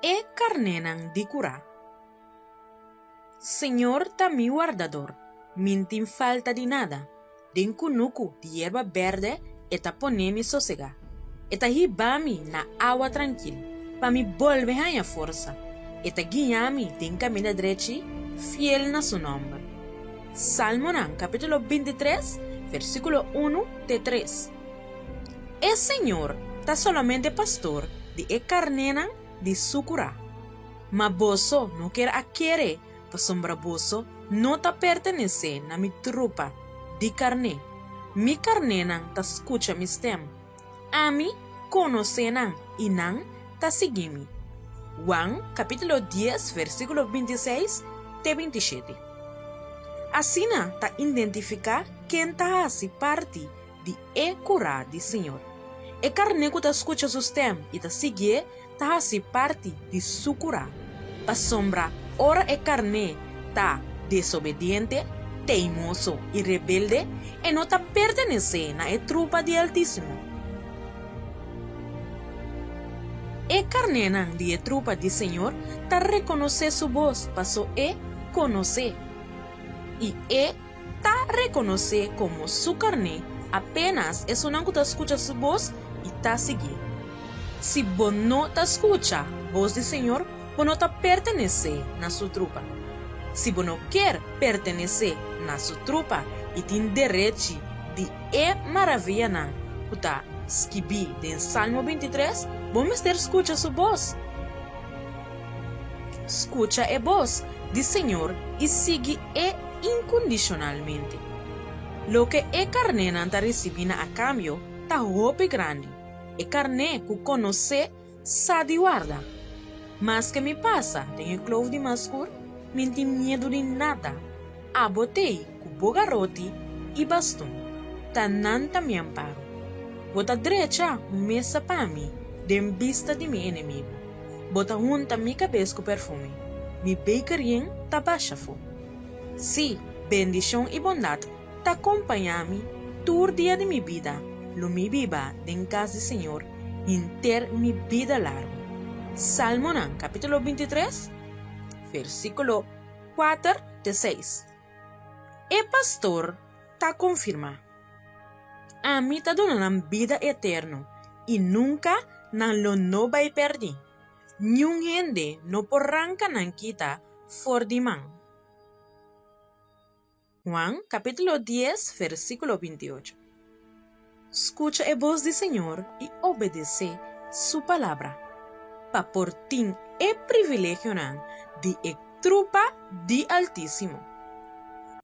E karnénan di kurá. Señor ta mi wardador, mi n'tin falta di nada. Den kunuku di yerba bèrdè e ta pone mi sosegá. E ta hiba mi na awa trankil, pa mi bolbe haña forsa. E ta guia mi den kaminda drechi, fiel na su nòmber. Salmonan kapítulo bintitres, versíkulo unu te tres. E Señor ta solamente pastor di e karnénan di su kurá. Ma boso no kier a kere pasobra boso no ta pertenesé na mi trupa di karné. Mi karnénan ta skucha mi stèm. Ami konosé nan i nan ta sigui mi. Juan kapítulo dies versíkulo bintiseis te bintishete. Asina ta identifiká ken ta hasi parti di e kurá di Señor. E karné ku ta skucha su stèm i ta siguié ta hasi parti di su kurá. Pasobra ora e karné ta desobediente, teimoso i rebelde, e no ta pertenesé na e trupa di Altísimo. E karnénan di e trupa di Señor ta rekonosé su bos paso e konosé i e ta rekonosé komo su karné apénas esunnan ku ta skucha su bos i ta siguié. Si bo no ta skucha bos di Señor, bo no ta pertenesé na su trupa. Si bo no kier pertenesé na su trupa i tin derechi di e maravianan ku ta skibí den Salmo bintitres, bo mester skucha su bos. Skucha e bos di Señor i sigui e inkondishonalmente. Loke e karnénan ta risibí na a kambio ta hopi grandi. E karné ku konosé sa di warda. Maske mi pasa den e kloof di mas skur, mi n tin miedu di nada. Abo t'ei ku bo garoti i bastun, ta nan ta mi amparo. Bo ta drecha un mesa pa mi den bista di mi enemigu. Bo ta hunta mi kabes ku perfume, mi beker yen ta basha afó. Sí, bendishon i bondat ta kompañá mi tur dia di mi bida, lo mi biba den kas di Señor henter mi bida largu. Salmonan kapítulo bintitres, versíkulo kuater te seis. E pastor ta konfirmá, Ami ta duna nan bida eterno i nunka nan lo no bai pèrdí. Niun hende no por ranka nan kita for di man. Juan kapítulo dies versíkulo bintiocho Skucha e bos di Señor i obedesé Su palabra, pa por tin e privilegionan di e trupa di Altísimo.